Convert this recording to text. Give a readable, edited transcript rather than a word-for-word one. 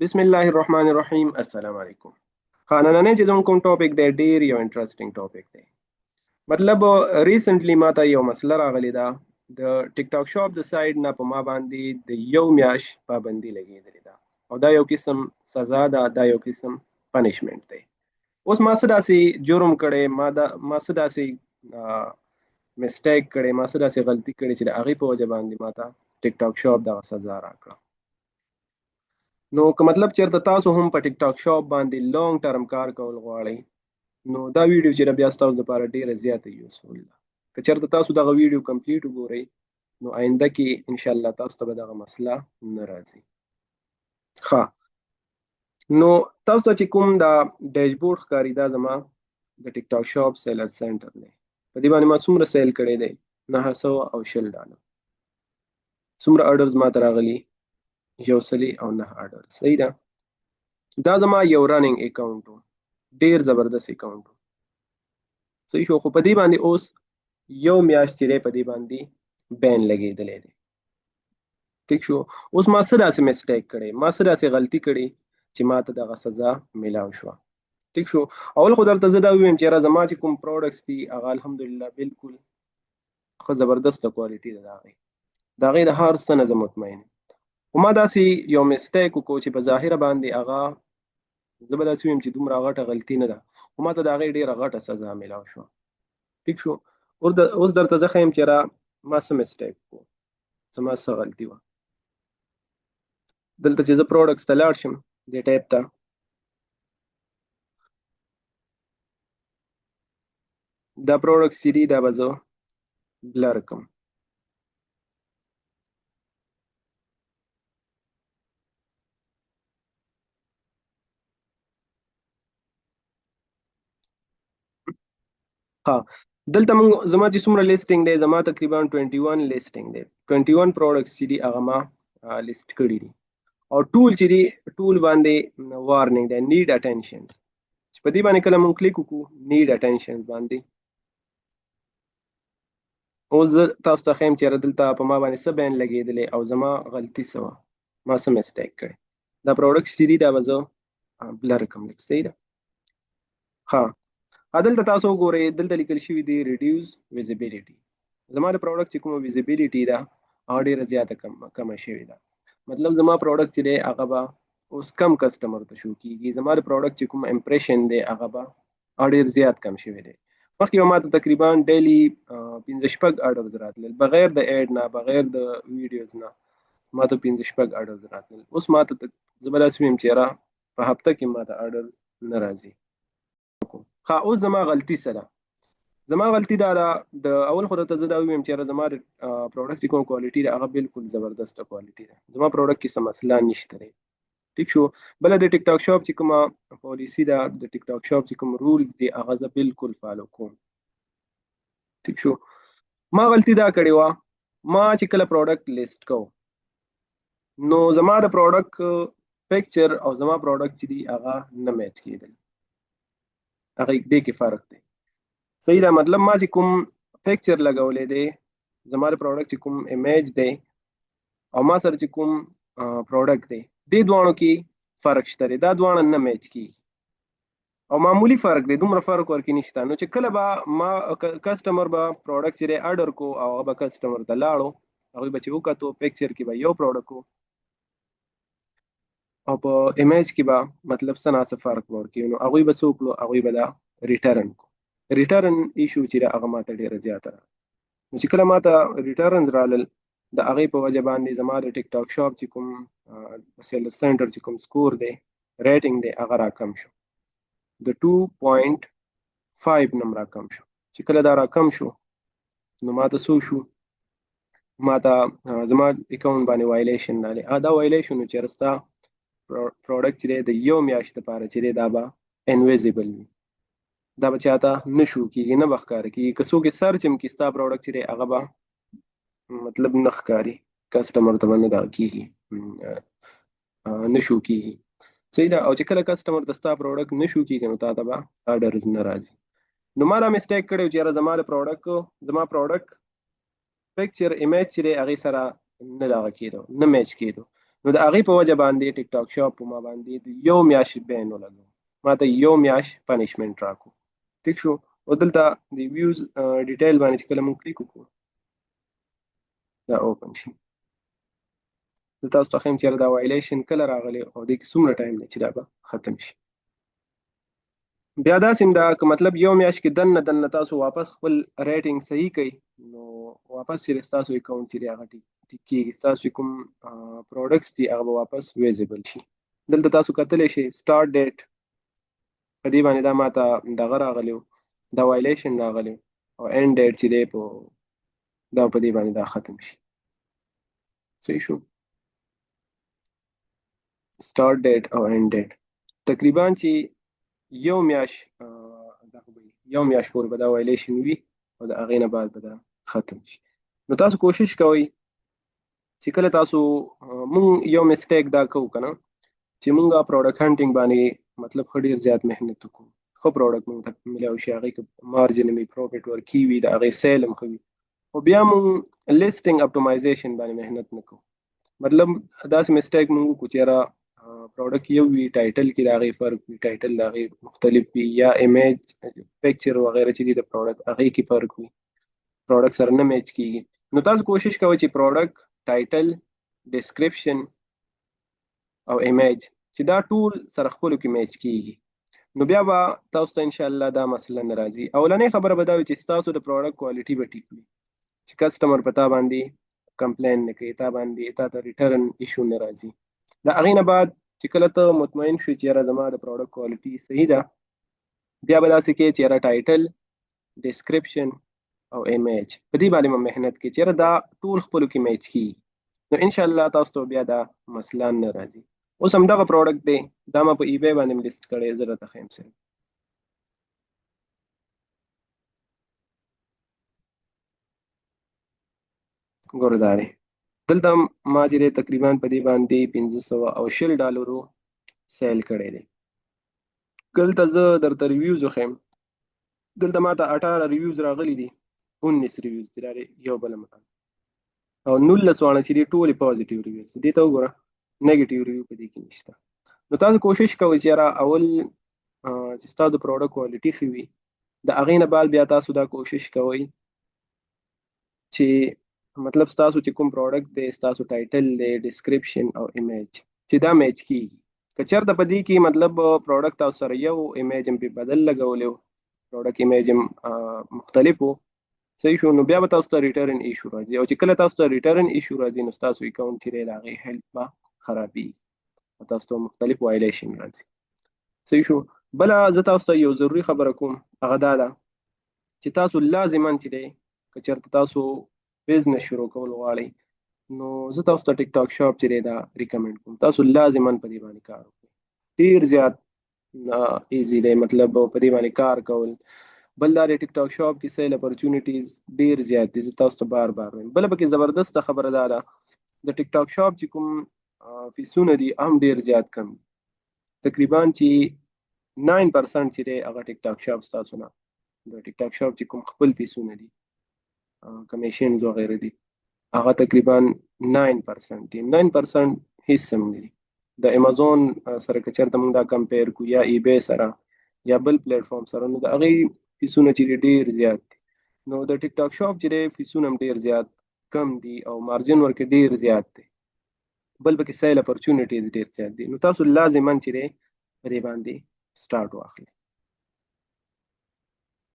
بسم الله الرحمن الرحیم. السلام علیکم. ها، نننی چې زموږ کوم ټاپک دی، ډیر یو انټرېسټینګ ټاپک دی. مطلب ریسنټلی ما ته یو مسله راغلې ده، د ټیک ټاک شاپ د سایډ نه په ما باندې د یو میاش پابندي لګېدلې ده او دا یو قسم سزا ده، دا یو قسم پنشمنت دی. اوس ما څه داسې جرم کړی، ما څه داسې مسټیک کړی، ما څه داسې غلطي کړې چې د هغې په وجه باندې ما ته ټیک ټاک شاپ دغه سزا راکړه؟ نو که مطلب چېرته تاسو هم په ټیک ټاک شاپ باندې لانګ ټرم کار کول غواړئ، نو دا ویډیو چې بیا ستاسو لپاره ډیره زیاته یوزفول ده. که چېرته تاسو دغه ویډیو کمپلیټ وګورئ، نو آینده کې ان شاء الله تاسو ته به دغه مسله نه راځي. ښه، نو تاسو ته چې کوم دا ډیشبورډ ښکاري، دا زما د ټیک ټاک شاپ سیلر سنټر دی. په دې باندې ما څومره سیل کړی دی؟ 920 ډالر. څومره ارډرز ما ته راغلي؟ 109 ارډر. صحیح ده. دا زما یو رننګ اکاونټ و، ډیر زبردست اکاونټ و. صحیح شو. خو په دې باندې اوس یو میاشت چې دی، په دې باندې بین لګېدلی دی. ټیک شو. اوس ما څه داسې مسټیک کړی، ما څه داسې غلطي کړې چې ما ته دغه سزا میلاو شوه؟ ټیک شو. اول خو درته زه دا ووایم چې یاره، زما چې کوم پروډکټس دي، هغه الحمدلله بالکل ښه زبردسته کوالټي ده. د هغې د هر څه نه زه مطمئن. خو ما داسې یو مسټیک وکړو چې په ظاهره باندې هغه زه به داسې ووایم چې دومره غټه غلطي نه ده، خو ما ته د هغې ډېره غټه سزا میلاو شوه. ټیک شو. اوس درته زه ښیم چې را ما څه مسټیک وکړو، زما څه غلطي وه. دلته چې زه پروډکټس ته لاړ شم، دې ټیب ته، دا پروډکټس چې دي، دا به زه بلر کړم. ها، دلته موږ زما چې څومره لیسټینګ دی، زما تقریبا 21 لیسټینګ دی. 21 پروډکټس چې دي، هغه ما لیست کړي دي او ټول چې دي، ټول باندې وارنینګ دی، نیډ اټینشنز. چې په دې باندې کله موږ کلیک وکړو، نیډ اټینشنز باندې، اوس زه تاسو ته ښیم چې دلته په ما باندې څه بین لګېدلی او زما غلطي څه وه، ما څه مسټیک کړی. دا پروډکټس چې دي، دا به زه بلر کړم لږ. صحیح ده. ها، دلته تاسو وګورئ، دلته لیکل شوي دي ریډیوز ویزیبিলিټي. زما د پروډکټ چې کومه ویزیبিলিټي ده، هغه ډیره زیاته کمه شوې ده. مطلب زما پروډکټ چې دی، هغه به اوس کم کسټمر ته شو کیږي. زما د پروډکټ چې کوم امپریشن دی، هغه به ډیر زیات کم شوی دی. مخکې به ماته تقریبا ډیلی پنځه شپږ ارډرز راتلل، بغیر د اډ نه، بغیر د ویډیوز نه ماته پنځه شپږ ارډرز راتلل. اوس ماته زه به داسې ویم چې را په هفته کې ماته ارډر نه راځي. ښه، اوس زما غلطي څه ده؟ زما غلطي دا ده، د اول خو درته زه دا ووایم چې زما د پروډکټ چې کوم کوالټي ده، هغه بالکل زبردسته کوالټي ده. زما پروډکټ کې څه مسله نشته دی. ټیک شو. بله د ټیک ټاک شاپ چې کومه پالیسي ده، د ټیک ټاک شاپ چې کوم رولز دي، هغه زه بالکل فالو کوم. ټیک شو. ما غلطي دا کړې وه، ما چې کله پروډکټ لیست کو، نو زما د پروډکټ پکچر او زما پروډکټ چې دي، هغه نه میچ کېدل. هغه دې کې فرق دی. صحیح ده. مطلب ما چې کوم پکچر لګولې دی، زما د پروډکټ چې کوم امیج دی او ما سره چې کوم پروډکټ دی، دې دواړو کې فرق شته دی. دا دواړه نه میچ کیږي او معمولی فرق دی، دومره فرق ورکې نشته. نو چې کله به ما کسټمر به پروډکټ چې ارډر کو او هغه به کسټمر ته لاړو، هغوی به چې وکتو، پکچر کې به یو پروډکټ و او په امیج کې به مطلب څه ناڅه فرق ورکوي، نو هغوی به څه وکړو؟ هغوی به دا ریټرن کو. ریټرن ایشو چې هغه ماته ډیره زیاته را، نو چې کله ماته ریټرنز رالل، د هغې په وجه باندې زما د ټیک ټاک شاپ چې کوم سیلر سنټر چې کوم سکور دی، ریټینګ دی، هغه راکم شو، د 2.5 نم راکم شو. چې کله دا راکم شو، نو ماته څه شو؟ ماته زما اکاونټ باندې وایلیشن راغلی. دا وایلیشن چې رستا پروډکټ چې د یو میاشت لپاره چې دا به انویزیبل وي، دا به چاته نه شو کیږي، نه به ښکاره کیږي. که څوک سرچ هم کړي، ستا پروډکټ چې دی، هغه به مطلب نه ښکاري، کسټمر ته به نه دغه کیږي، نه شو کیږي. صحیح ده. او چې کله کسټمر ته ستا پروډکټ نه شو کیږي، نو تا ته به ارډرز نه راځي. نو ما دا مسټیک کړی چې یاره، زما پروډکټ پکچر امیج چې دی، هغې سره نه دغه کېدو، نه میچ کېدو. نو د هغې په وجه باندې ټیک ټاک شاپ په ما باندې د یو میاشت ban ولګو، ما ته یو میاشت punishment راکو. ټیک شو؟ او دلته د views detail باندې چې کله موږ کلیک وکړو، دا open شي. زه تاسو ته ښیم چې دا violation کله راغلی او دې کې څومره time دی چې دا به ختم شي. بیا داسې هم ده که مطلب یو میاشت کې دننه دننه تاسو واپس خپل rating صحیح کړئ، نو واپس چې ستاسو account چې دی هغه ټیک ټیک کېږي، ستاسو چې کوم products دي هغه به واپس visible شي. دلته تاسو کتلی شئ start date، په دې باندې دا ماته دغه راغلی، دا violation راغلی، او end date چې دی په دا په دې باندې دا ختم شي. صحیح شو؟ start date او end date تقریبا چې یو میاش دا خو به یو میاش پورې به دا violation وي او د هغې نه بعد به دا ختم شي. نو تاسو کوشش کوئ چې کله تاسو، مونږ یو mistake دا کوو که نه چې مونږ product hunting باندې مطلب ښه ډېر زیات محنت وکړو، ښه product مونږ ته ملاو شي، هغې که margin وي، profit ورکي وي، د هغې sale هم ښه وي، خو بیا مونږ listing optimization باندې محنت نه کوو. مطلب داسې mistake مونږ وکړو چې یاره product یو وي، title کې د هغې فرق وي، title د هغې مختلف وي، یا image picture وغیره چې دي د product هغې کې فرق وي، product سره نه match کیږي. نو تاسو کوشش کوئ چې product title، description او image چې دا ټول سره خپلو کې match کیږي، نو بیا به تاسو ته انشاءالله دا مسله نه راځي. اولنۍ خبره به دا وي چې ستاسو د product quality به ټیک وي چې customer په تا باندې complain نه کوي، تا باندې تا ته return issue نه راځي. د هغې نه بعد چې کله ته مطمئن شوې چې یاره زما د product quality صحیح ده، بیا به داسې کې چې یاره title، description او image په دې باندې محنت کې چې یاره دا ټول خپلو کې match کیږي، نو انشاءالله تاسو ته بیا دا مسله نه راځي. اوس هم دغه product دی، دا ما په eBay باندې list کړی، زه درته ښیم صرف. ګوره دا دی، دلته ما چې دی تقریبا په دې باندې 520 ډالرو sale کړی دی. دلته زه درته reviews وښیم. دلته ما ته 18 reviews راغلي دي، 19 reviews دي، دا یو بل مکان او 19 واڼه چې دي ټولې positive reviews دي. ته وګوره، negative review په دې کې نشته. نو تاسو کوشش کوئ چې یاره اول چې ستاسو د product quality ښه وي، د هغې نه بعد بیا تاسو دا کوشش کوئ چې مطلب ستاسو چې کوم product دی، ستاسو title دی، description او image چې دا match کیږي. که چېرته په دې کې مطلب product تاسو سره یو image هم پې بدل لګولی و، product image هم مختلف و، صحیح شو؟ نو بیا به تاسو ته return issue راځي، او چې کله تاسو ته return issue راځي، نو ستاسو account چې دی د هغې health به خرابېږي او تاسو ته مختلف violation راځي. صحیح شو؟ بله زه تاسو ته یو ضروري خبره کوم، هغه دا ده چې تاسو لازما چې دی که چېرته تاسو business شروع کول غواړئ، نو زه تاسو ته ټیک ټاک شاپ چې دی دا recommend کوم. تاسو لازما په دې باندې کار وکړئ. ډیر زیات easy دی مطلب په دې باندې کار کول. بل دا دی ټیک ټاک شاپ کې sale opportunities ډیر زیات دي، زه تاسو ته بار بار وایم. بله پکې زبردسته خبره دا ده، د ټیک ټاک شاپ چې کوم فیسونه دي هم ډیر زیات کم دي، تقریبا چې 9% چې دی هغه ټیک ټاک شاپ ستاسو نه د ټیک ټاک شاپ چې کوم خپل فیسونه دي، commissions وغیره دي، هغه تقریبا 9% دي. 9% هیڅ هم نه دي. د امیزون سره که چېرته موږ دا compare کو یا eBay سره یا بل پلیټفارم سره، نو د هغې فیسونه چې دي ډېر زیات دي. نو د ټیک ټاک شاپ چې دی فیسونه هم ډېر زیات کم دي او margin ورکې ډېر زیات دی. بل پکې sale opportunities ډېر زیات دي. نو تاسو لازما چې دی په دې باندې start واخلئ.